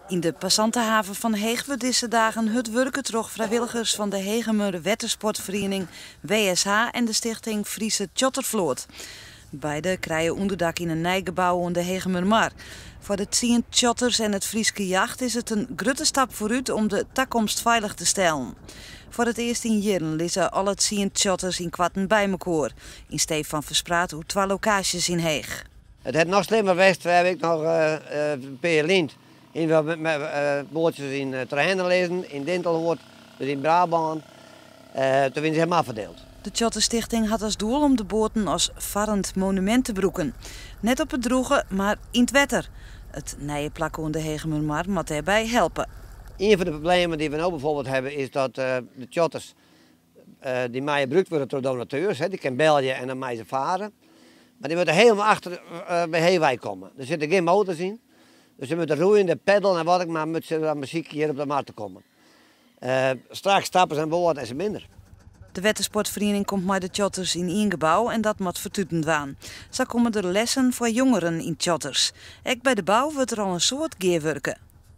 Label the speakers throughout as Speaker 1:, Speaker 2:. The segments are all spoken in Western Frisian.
Speaker 1: Yn de passantehaven fan Heech wurdt dizze dagen hurd wurke troch frijwilligers fan de Hegemer Wettersportferiening WSH en de stichting Friese Tjotterfloat. Beide krije ûnderdak yn in nij gebou oan de Hegemermar. Foar de tsien tsjotters en it Fryske jacht is it in grutte stap foarút om de takomst feilich te stellen. Foar it earst yn jierren lizze alle tsien tsjotters ynkoarten by mekoar, yn stee fan ferspraat oer twa lokaasjes yn Heech.
Speaker 2: It hat noch slimmer west, we hawwe ek noch in pear jier lyn hiene we boatsjes yn Terherne lizzen, yn Dinteloord, dus yn Brabân. Toen wiene se helemaal ferdield.
Speaker 1: De Tjotterstichting hat as doel om de boaten as farrend monumint te brûken. Net op it drûge, mar yn it wetter. It nije plak oan de Hegemermar moat dêrby helpe.
Speaker 2: Ien fan de problemen dy't we no bijvoorbeeld hawwe is dat de tjotters dy meie brûkt wurde troch donateurs. Dy kinne belje en dan meie se fare. Mar dy moatte helemaal achter by Heech wei komme. Der sitte gjin motors yn. Dus se moatte roeien, de peddel en wat ek mar, moatte se dan besykje hjir op de mar te kommen. Straks stappe se oan board en se binne der.
Speaker 1: De wettersportferiening komt mei de tjotters yn ien gebou en dat moat fertuten dwaan. Sa komme der lessen foar jongeren yn tjotters. Ek by de bou wurdt der al in soad gearwurke.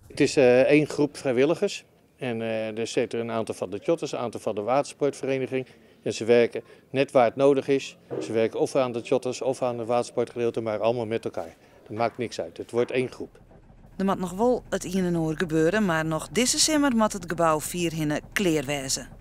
Speaker 3: It is één groep vrijwilligers en der sitte in aantal fan de tjotters, in aantal fan de watersportvereniging. En ze werken net waar het nodig is. Ze werken of aan de tjotters of aan het watersportgedeelte, maar allemaal met elkaar. Dat maakt niks uit. Het wordt één groep.
Speaker 1: Der moat noch wol it ien en oar gebeure, mar noch dizze simmer moat it gebou fierhinne klear wêze.